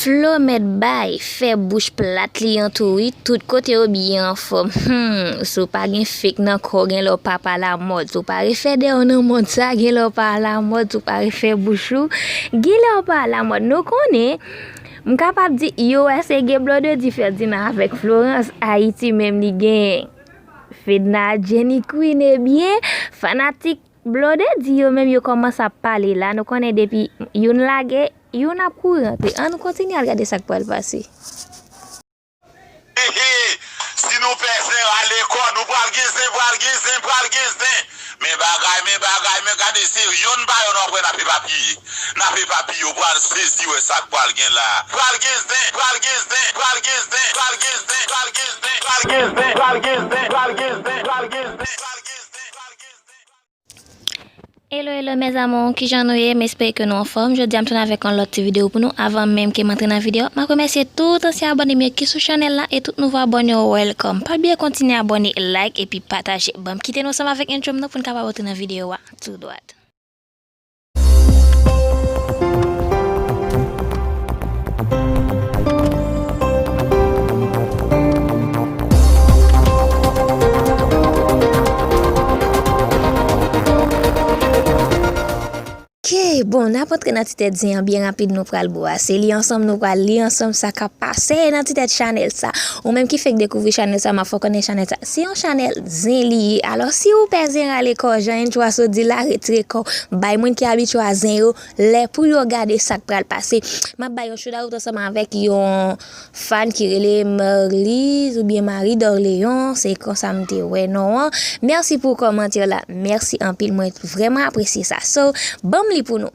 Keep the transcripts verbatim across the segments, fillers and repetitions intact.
Flo mèt bay, fè bouch plat li an tou wi, tout kote yo byen anfòm. Hmm, si w pa gen fake nan kò w, gen lè w pa pa lamòd. Si w pa refè dèyè w nan mòd sa, gen lè w pa lamòd. Si w pa refè bouch ou, gen lè w pa lamòd. Nou konnen, m kapab di, yo wè se gen Blondedy Ferdinand avèk Florence, Ayiti menm li gen Fedna, Jenny Queen, ebyen, fanatik Blondedy yo menm yo kòmanse ap pale la, nou konnen depi youn lage, youn ap kouri antre. Ann nou kontinye al gade sa k pral pase. Hehe, si nou pè zen rale kò nou, pral gen zen, pral gen zen, pral gen zen. Men bagay, men bagay, men gade se yonn pa yonn w ap wè n ap epapiye. N ap epapiye, w pral sezi wè sa k pral gen la. Pral gen zen, pral gen zen, pral gen zen, pral gen zen, pral gen zen, pral gen zen, pral gen zen, pral gen zen, pral gen zen, pral gen zen, pral gen zen. Hello hello mes amours, kijan nou ye? M espere ke nou anfòm. Jodi a m tounen avèk yon lòt ti videyo pou nou. Avan menm ke m antre nan videyo, m ap remèsye tout ansyen abòne m yo ki sou chanèl la e tout nouvo abòne yo, welcome. Pa bliye kontinye abòne, like epi pataje. Ban m kite nou ansanm avèk entwo m nan pou n kapab antre nan videyo a tou dwat. Ok, bon, n ap antre nan ti tèt zen an byen rapid, nou pral bwase li ansanm, nou pral li ansanm sa k ap pase nan ti tèt chanèl sa. Ou menm ki fenk dekouvri chanèl sa, m ap fè w konnen chanèl sa se yon chanèl zen li ye. Alò, si ou pè zen rale kò, jan entwo a sot di la, retire kò w, bay moun ki abitye a zen yo lè pou yo gade sa k pral pase. M ap bay yon shootout ansanm avèk yon fan ki rele Marlise oubyen Marie d'Orléans, se konsa m te wè non an. Mèsi pou kòmantè la, mèsi anpil, mwen vrèman apresye sa. So, ban m li pou nou.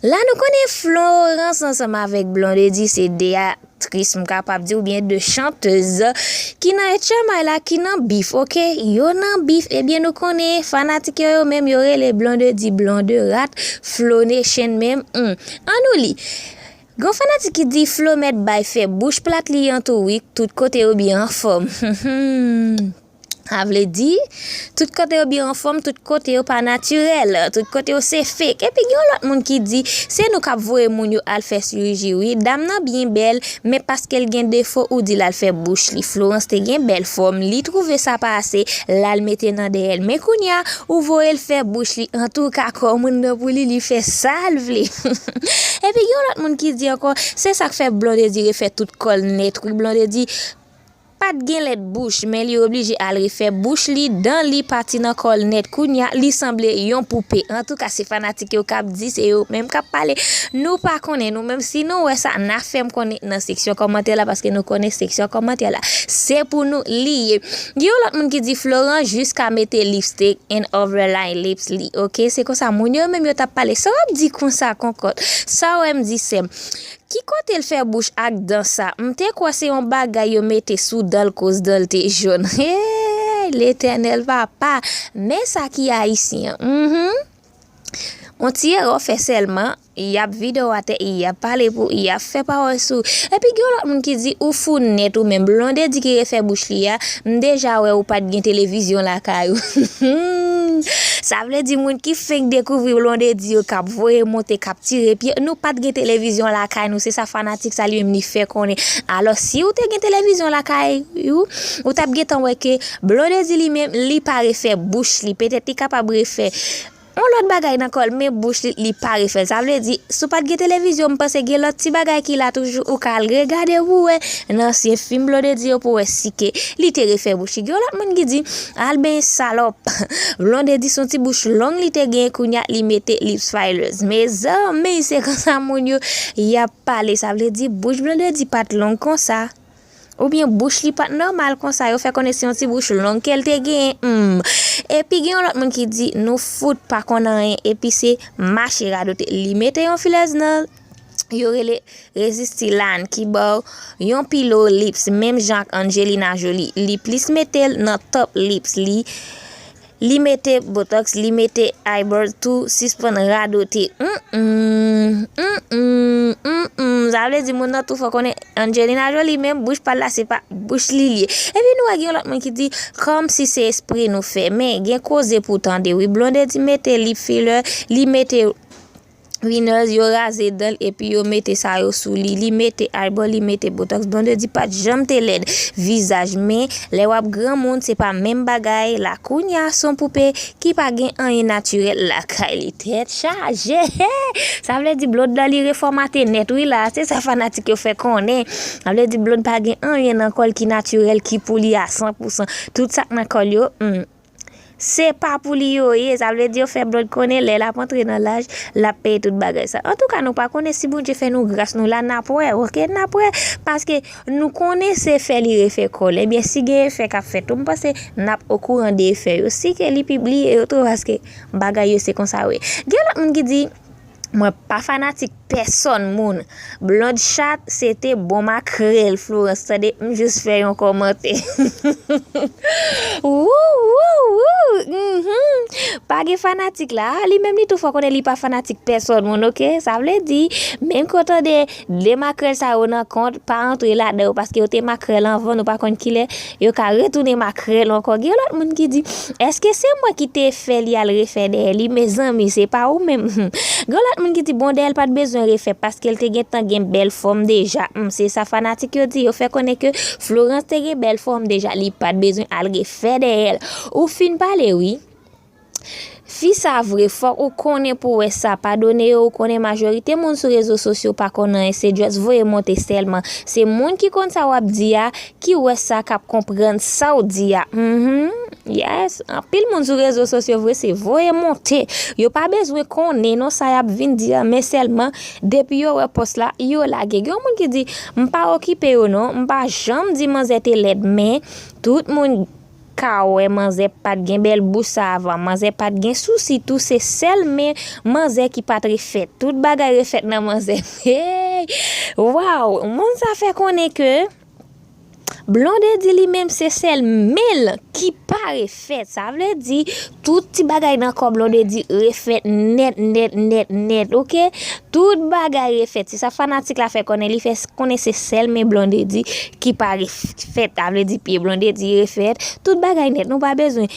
La nou konnen Florence ansanm avèk Blondedy se de aktris, m kapab di, oubyen de chantèz ki nan H M I la, ki nan bif, ok? Yo nan bif, ebyen nou konnen fanatik yo, yo menm yo rele Blondedy Blonde Rat, Flo Nation menm, hmm. Ann nou li. Gon fanatik ki di Flo mèt bay fè bouch plat li an tou wi, tout kote yo byen anfòm. Sa vle di, tout kote yo byen anfòm, tout kote yo pa natirèl, tout kote yo se fake. Epi gen yon lòt moun ki di, se nou k ap voye moun yo al fè chiriji wi. Dam nan byen bèl, men paske l gen defo ou di l al fè bouch li. Florence te gen bèl fòm, li twouve sa pa ase, l al mete nan dèyè l. Men kounye a, ou voye l fè bouch li. Antouka, kò moun nan pou li, li fè sa l vle. Epi gen yon lòt moun ki di ankò, se sa k fè Blondedy refè tout kò l nèt wi. Blondedy pa t gen lèt bouch, men li oblije al refè bouch li, dan li pati nan kò l nèt. Kounye a, li sanble yon poupe. Antouka, se fanatik yo k ap di, se yo menm k ap pale. Nou pa konnen, nou menm si nou wè sa, n a fè m konnen nan seksyon kòmantè la, paske nou konnen seksyon kòmantè la se pou nou li ye. Gen yon lòt moun ki di Florence jiska mete lipstick and overline lips li. Ok, se konsa moun yo menm yo t ap pale. Sa w ap di konsa, Konkòt? Sa w wè m di, sè m? Ki kote l fè bouch ak dan sa? M te kwè se yon bagay yo mete sou dan l koz dan l te jòn. Hey, Letènèl papa! Men sa ki ayisyen an. Mhm. On ti erè w fè sèlman, y ap vide w atè, y ap pale pou, y ap fè pawòl sou. Epi gen yon lòt moun ki di ou fou nèt ou menm. Blondedy ki refè bouch li a, m deja wè ou pa t gen televizyon lakay ou. Sa vle di moun ki fenk dekouvri Blondedy yo k ap voye monte, k ap tire pye, nou pa t gen televizyon lakay nou, se sa fanatik sa li menm li fè konnen. Alò, si ou te gen televizyon lakay ou, ou t ap gentan wè ke Blondedy li menm, li pa refè bouch li. Petèt li kapab refè yon lòt bagay nan kò l, men bouch li, li pa refè l. Sa vle di, si w pa t gen televizyon, m panse gen lòt ti bagay ki la toujou, ou ka al regade pou w wè nan ansyen fim Blondedy yo pou w wè si ke li te refè bouch li. Gen yon lòt moun ki di, al benyen salòp. Blondedy se yon ti bouch long li te gen, kounye a li mete lips fillers. Mezanmi, se konsa moun yo, y ap pale. Sa vle di, bouch Blondedy pa t long konsa. Oubyen bouch li pa t nòmal konsa, yo fè konnen se yon ti bouch long ke l te genyen. Hmm. Epi gen yon lòt moun ki di, nou fout pa konn anyen, epi se mache radote. Li mete yon filèz nan, yo rele Resistylane ki ba w yon pilo lips, menm jan ak Angelina Jolie. Li plis mete l nan top lips li. Li mete botox, li mete eyebrow tou, sispann radote. Mm, mm, mm, mm, mm, mm. Sa vle di moun nan tou fò konnen Angelina Jolie menm bouch pa l la se pa bouch li l ye. Epi nou wè gen yon lòt moun ki di kòmsi se espre nou fè. Men gen koze pou tande wi. Blondedy mete lip filler, li mete Rinez, yo raze dan l epi yo mete sa yo sou li. Li mete eyebrow, li mete botox. Blondedy pa t janm te lèd vizaj, men lè w ap granmoun, se pa menm bagay la. Kounye a, se yon poupe ki pa gen anyen natirèl lakay li. Tèt chaje! Sa vle di Blonde li refòmate nèt, wi la. Se sa fanatik yo fè konnen. Sa vle di Blonde pa gen anyen nan kò l ki natirèl, ki pou li a san pou san. Tout sa k nan kò l yo, hmm, se pa pou li yo ye. Sa vle di yo fè Blonde konnen lè l ap antre nan laj, l ap peye tout bagay sa. Antouka, nou pa konnen si Bondye fè nou gras, nou la, n ap wè, oke? N ap wè, paske nou konnen se efè li refè kò l. Ebyen, si gen efè k ap fèt tou, m panse n ap okouran de efè yo. Si ke li pibliye yo tou, paske bagay yo se konsa yo ye. Gen lòt moun ki di, mwen pa fanatik pèsòn moun. Blonde chat, se te bon makrèl, Florence, tande, m jis fè yon kòmantè. Wou, wou, wou, mhm. Pa gen fanatik la. Li menm li tou fò konnen li pa fanatik pèsòn moun, oke? Sa vle di, menm ke w tande de makrèl sa yo nan kont, pa antre ladan yo, paske yo te makrèl anvan, nou pa konn kilè yo ka retounen makrèl ankò. Gen lòt moun ki di, èske se mwen ki te fè li al refè dèyè li? Mezanmi, se pa ou menm. Gen lòt moun ki di, bon, dèyè l pa t bezwen refè, paske l te gentan gen bèl fòm deja. Hmm, se sa fanatik yo di. Yo fè konnen ke Florence te gen bèl fòm deja, li pa t bezwen al refè dèyè l. Ou fin pale, wi. Fi sa vre, fòk ou konnen pou wè sa. Padone yo, ou konnen majorite moun sou rezo sosyo pa konn anyen, se just voye monte sèlman. Se moun ki konn sa w ap di a, ki wè sa, k ap konprann sa w di a. Mhm. Yes, anpil moun sou rezo sosyo vre, se voye monte. Yo pa bezwen konnen non sa y ap vin di a, men sèlman, depi yo wè pòs la, yo lage. Gen yon moun ki di, m pa okipe yo non, m pa janm di manzè te lèd, men tout moun ka wè manzè pa t gen bèl bouch sa avan, manzè pa t gen sousi tou, se sèl men manzè ki pa t refèt. Tout bagay refèt nan manzè. Hey! Waw! Moun sa fè konnen ke Blondedy li menm se sèl men l ki pa refèt. Sa vle di, tout ti bagay nan kò Blondedy refèt nèt, nèt, nèt, nèt, oke? Tout bagay refèt. Se sa fanatik la fè konnen, li fè konnen se sèl men Blondedy ki pa refèt. Sa vle di pye Blondedy refèt. Tout bagay nèt. Nou pa bezwen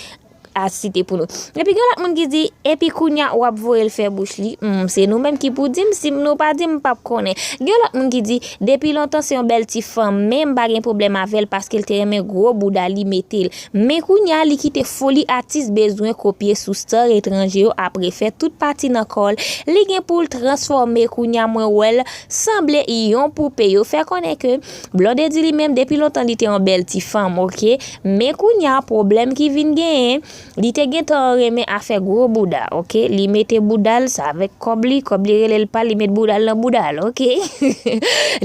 a site pou nou. Epi gen lòt moun ki di, epi kounye a w ap voye l fè bouch li. Hmm, se nou menm ki pou di m, si nou pa di m, m p ap konnen. Gen lòt moun ki di, depi lontan se yon bèl ti fanm, men m pa gen pwoblèm avè l paske l te renmen gwo bouda li mete l. Men kounye a, li kite foli atis bezwen kopye sou star etranje yo ap refè tout pati nan kò l. Li gen pou l transfòme, kounye a mwen wè l sanble yon poupe. Yo fè konnen ke Blondedy li menm depi lontan li te yon bèl ti fanm, oke? Men kounye a, pwoblèm ki vin genyen, li te gentan renmen afè gwo bouda, oke? Li mete bouda l, sa avèk kòb li, kòb li rele l pa l, li met bouda l nan bouda l, oke?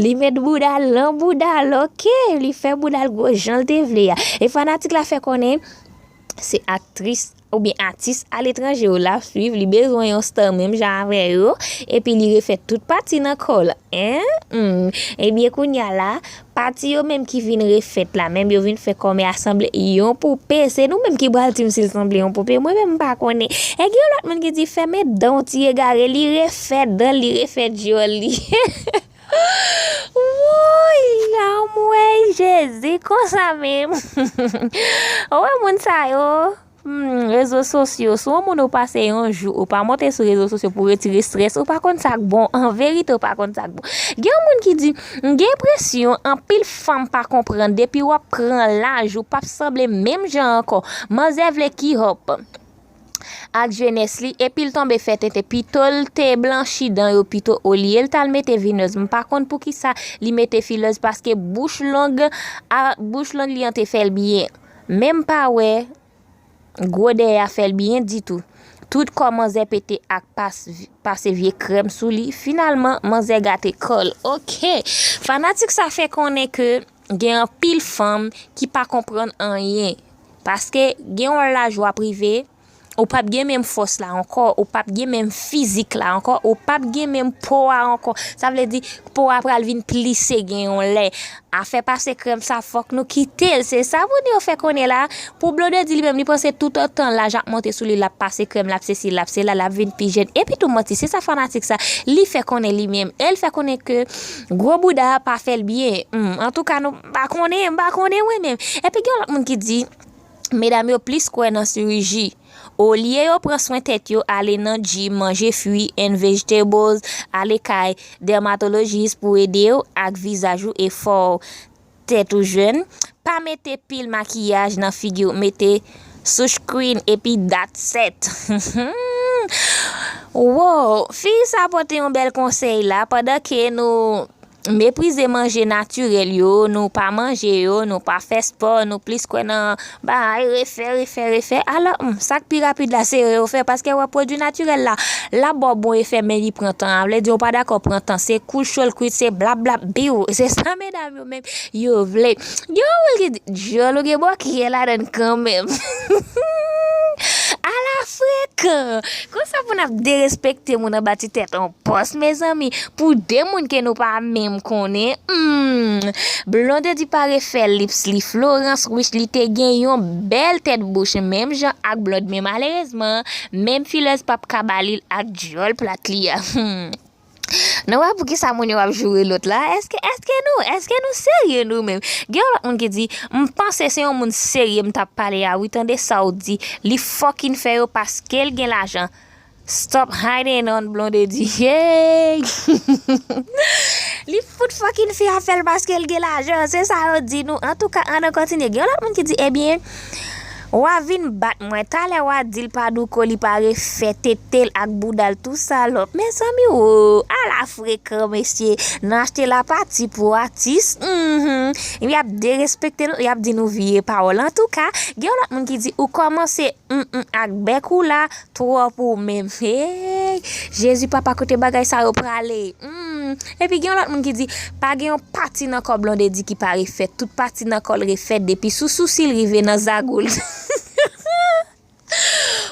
Li met bouda l nan bouda l, oke? Li fè bouda l gwo jan l te vle a. E fanatik la fè konnen se aktris oubyen atis aletranje yo l ap swiv, li bezwen yon star menm jan avè yo, epi li refè tout pati nan kò l. Hein? Hmm. Ebyen, kounye a la, pati yo menm ki vin refèt la, menm yo vin fè kòmè a sanble yon poupe. Se nou menm ki pral di m si l sanble yon poupe. Mwen menm, m pa konnen. E gen yon lòt moun ki di, fèmen dan w ti egare, li refè dan l, li refè djòl li. Wouy, anmwey, Jezi, konsa menm. Ou wè moun sa yo? Hmm, rezo sosyo. Si yon moun ou pase yon jou, ou pa monte sou rezo sosyo pou retire estrès, ou pa konn sa k bon. An verite, ou pa konn sa k bon. Gen yon moun ki di, m gen enpresyon anpil fanm pa konprann, depi w ap pran laj, ou p ap sanble menm jan ankò. Manzè vle ki hòp ak jenès li, epi l tonbe fè tenten. Pito l te blanchi dan yo pito, olye l t al mete vinèz. M pa konn poukisa li mete filèz, paske bouch long, a, bouch long li an te fè l byen. Men m pa wè gwo dèyè a fè l byen ditou. Tout kò manzè pete ak pas, pase vye krèm sou li. Finalman, manzè gate kò l. Oke. Fanatik sa fè konnen ke gen anpil fanm ki pa konprann anyen. Paske gen yon laj w ap rive, ou p ap gen menm fòs la ankò, ou p ap gen menm fizik la ankò, ou p ap gen menm po a ankò. Sa vle di, po a pral vin plise gen yon lè. Afè pase krèm sa, fòk nou kite l. Se sa pou di yo fè konnen la. Pou Blondedy li menm, li panse tout otan laj ap monte sou li, l ap pase krèm, l ap sesi, l ap sela, l ap vin pi jèn. Epi tou manti, se sa fanatik sa, li fè konnen li menm. E l fè konnen ke gwo bouda a pa fè l byen. Hmm, antouka, nou pa konnen, m pa konnen mwen menm. Epi gen lòt moun ki di, medam yo plis kwè nan chiriji. Olye yo pran swen tèt yo, ale nan gym, manje fruit and vegetables, ale kay dermatologist pou ede w ak vizaj ou e fò tèt ou jèn. Pa mete pil makiyaj nan figi w, mete sunscreen epi that's it. Wow, fi sa pote yon bèl konsèy la, pandan ke nou meprize manje natirèl yo, nou pa manje yo, nou pa fè spò, nou plis kwè nan bay refè, refè, refè. Alò, hmm, sa k pi rapid la se refè, paske w wè pwodui natirèl la, l ap ba w bon efè, men li pran tan. A vle di, ou pa dakò pran tan, se kou cho l kwit, se blap blap biw. Se sa medam yo menm yo vle. Gen yon moun ki di, dyòl ou gen bòkyè ladan l kanmenm. Ala frekan! Konsa pou n ap derespekte moun anba ti tèt yon pòs, mezanmi, pou de moun ke nou pa menm konnen. Hmm. Blondedy pare fè lips li. Florence Rich, li te gen yon bèl tèt bouch, menm jan ak Blonde, men malerezman, menm filèz p ap ka ba li l ak dyòl plat li a. Hmm. Nou wè poukisa moun yo ap joure lòt la? Èske, èske nou, èske nou serye nou menm? Gen yon lòt moun ki di, m panse se yon moun serye m t ap pale a wi, tande sa w di, li fucking fè yo paske l gen lajan. Stop hiding on Blondedy. Hey! Li fout fucking fè afè l paske l gen lajan, se sa yo di nou. Antouka, ann kontinye. Gen yon lòt moun ki di, ebyen, w a vin bat mwen. Talè w a di l pa douko, li pa refè tete l ak bouda l tou salòp. Mezanmi, wo, ala frekan, mesye. N achte lapati pou atis. Mhm. Y ap derespekte nou, y ap di nou vye pawòl. Antouka, gen yon lòt moun ki di, ou kòmanse mm, mm, ak bèk ou la, twò pou menm. Hey, Jezi papa, kote bagay sa yo prale? Hmm. Epi gen yon lòt moun ki di, pa gen yon pati nan kò Blondedy ki pa refèt. Tout pati nan kò l refèt depi sou sousi l rive nan zago l.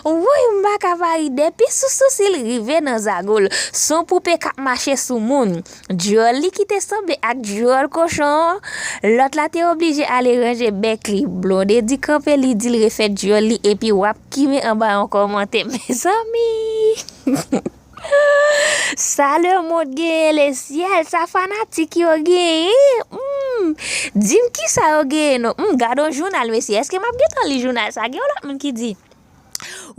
Woy, m pa ka pa ri. Depi sou sousi l rive nan zago l. Se yon poupe k ap mache sou moun. Dyòl li ki te sanble ak dyòl kochon an. Lòt la te oblije ale ranje bèk li. Blondedy kanpe, li di l refè dyòl li epi w ap kimen anba yon kòmantè. Mezanmi! Sa lemonn genyen, lesyèl, sa fanatik yo genyen. Hmm. Di m kisa yo genyen non. Hmm, gad yon jounal, mesye. Èske m ap gentan li jounal sa? Gen yon lòt moun ki di,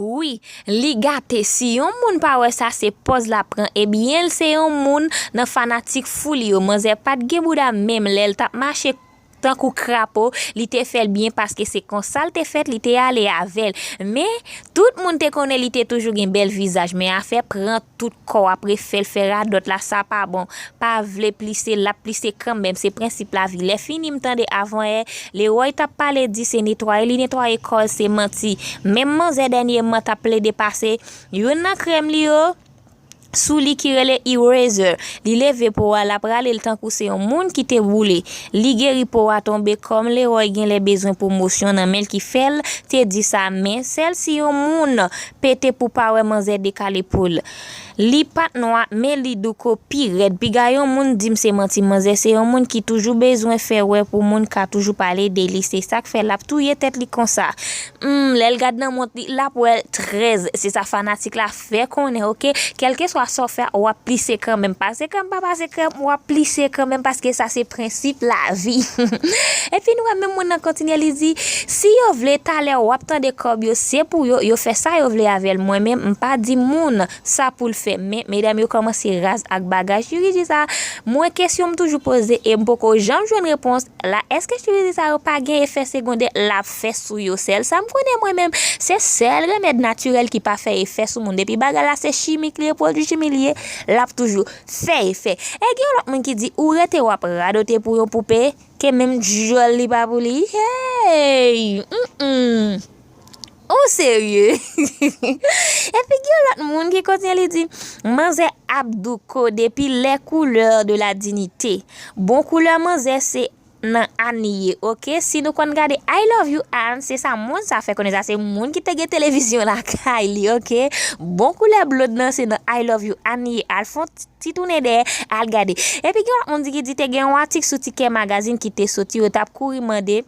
wi, li gate. Si yon moun pa wè sa, se pòz l ap pran. Ebyen, l se yon moun nan fanatik fou li yo. Manzè pa t gen bouda menm lè l t ap mache tankou krapo, li te fè l byen paske se konsa l te fèt, li te ale avè l. Men, tout moun te konnen li te toujou gen bèl vizaj, men afè pran tout kò w ap refè l, fè radòt la, sa pa bon. Pa vle plise, l ap plise kanmenm, se prensip lavi. Lè fini, m tande avanyè, Leroy t ap pale di se netwaye li netwaye kò l, se manti. Menm manzè dènyèman t ap plede pase youn nan krèm li yo sou li ki rele Eraser. Li leve po a, l ap rale l tankou se yon moun ki te boule. Li geri po a tonbe kòm Leroy genlè bezwen pwomosyon nan men l ki fè l te di sa, men sèl si yon moun pete pou pa wè manzè dekale po l. Li pa t nwa, men li douko pi rèd. Piga yon moun di m se manti, manzè se yon moun ki toujou bezwen fè wè pou moun ka toujou pale de li. Se sa k fè l ap touye tèt li konsa. Hmm, lè l gad nan mont li, l ap wè l trèz. Se sa fanatik la fè konnen, oke? Kèlkeswa sa w fè, w ap plise kanmenm. Pase krèm, pa pase krèm, w ap plise kanmenm paske sa se prensip lavi. Epi nou wè menm moun nan kontinye, li di, si yo vle, talè w ap tande kòb yo, se pou yo, yo fè sa yo vle avè l. Mwen menm, m pa di moun sa pou l fè, men medam yo kòmanse raz ak bagay chiriji sa. Mwen kesyon m toujou poze e m poko janm jwenn repons. La, èske chiriji sa yo pa gen efè segondè l ap fè sou yo? Sèl sa m konnen mwen menm, se sèl remèd natirèl ki pa fè efè sou moun. Depi bagay la se chimik li ye, pwodui chimik li ye, l ap toujou fè efè. E gen yon lòt moun ki di, ou rete w ap radote pou yon poupe, ke menm dyòl li pa pou li. Hey! Mm-mm. Ou serye? Epi gen yon lòt moun ki kontinye, li di, manzè ap douko depi les couleurs de la dignité. Bon koulè manzè se nan Ann li ye, oke? Si nou konn gade I Love You Ann, se sa moun sa fè konnen, sa se moun ki te gen televizyon lakay li, oke? Bon koulè blond nan se nan I Love You Ann li ye. Al fè yon ti tounen dèyè, al gade. Epi gen yon lòt moun di ki di te gen yon atik sou Tikè Magazine ki te soti, yo t ap kouri mande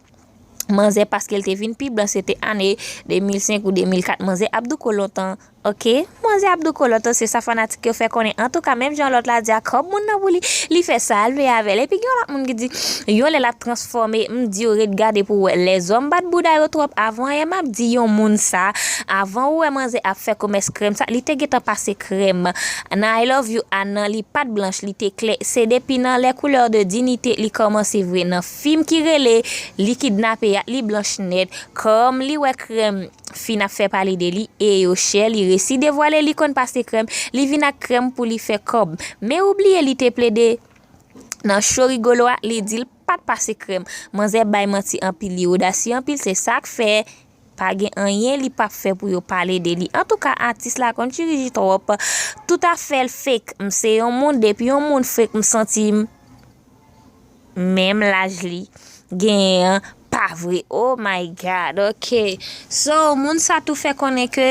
manzè paske l te vin pi blan, se te ane de mil senk ou de mil kat. Manzè ap douko lontan Ok, manzè ap douko lòt osye, sa fanatik yo fè konnen. Antouka, menm jan lòt la di a kòb moun nan pou li, li fè sa l vle avè l. Epi gen yon lòt moun ki di, yon lè l ap transfòme, m di yo ret gade pou w wè. Lèzòm bat bouda yo twòp. Avan yè m ap di yon moun sa, avan ou wè manzè ap fè komès krèm sa, li te gentan pase krèm nan I love you a nan, li pa t blanch, li te klè. Se depi nan Les Couleurs de Dignité li kòmanse vre. Nan fim ki rele Li Kidnape a, li blanch nèt. Kòm li wè krèm fin ap fè pale de li e yo chè, li resi devwale li konn pase krèm, li vin ak krèm pou li fè kòb. Men ou bliye li te plede nan cho Rigolo a, li di l pa t pase krèm. Manzè bay manti anpil, li odasye anpil, se sa k fè pa gen anyen li p ap fè pou yo pale de li. Antouka, atis la konn chiriji twòp. Tout afè l fake. M se yon moun, depi yon moun fake, m santi m menm laj li genyen an pa vre. Oh my God, ok. So, moun sa tou fè konnen ke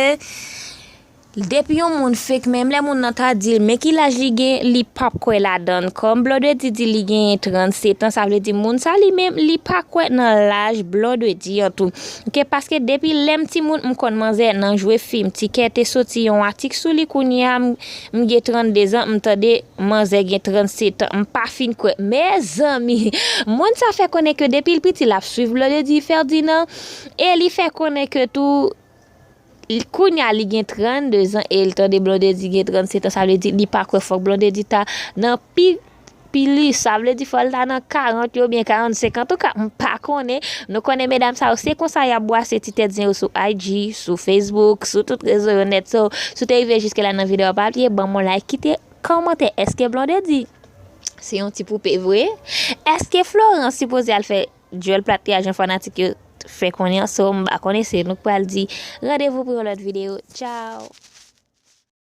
depi yon moun fake, menm lè moun nan ta di l men ki laj li gen, li p ap kwè ladan l. Kòm Blondedy di li genyen trannsetan, sa vle di moun sa li menm, li pa kwè nan laj Blondedy an tou. Ok, paske depi lè m timoun, m konn manzè nan jwe fim. Tikè te soti yon atik sou li, kounye a m, m gen trannde zan, m tande manzè gen trannsetan, m pa fin kwè. Mezanmi, moun sa fè konnen ke depi l piti, l ap swiv Blondedy Ferdinand, e li fè konnen ke tou, kounye a li gen trannde zan e l tande Blondedy gen trannsetan, sa vle di li pa kwè fòk Blondedy ta nan pi, pi lis, sa vle di fò l ta nan karant yo oubyen karannsenk. Antouka, m pa konnen. Nou konnen medam sa yo, se konsa y ap bwase ti tèt zen yo sou I G, sou Facebook, sou tout rezo yo nèt. So, si w te rive jiske la nan videyo a, pa bliye ban m yon like, kite kòmantè. Èske Blondedy se yon ti poupe vre? Èske Florence sipoze al fè djòl plat li a jan fanatik yo fè konnen an? So, m pa konnen, se nou k pral di. Randevou pou yon lòt videyo. Tchao!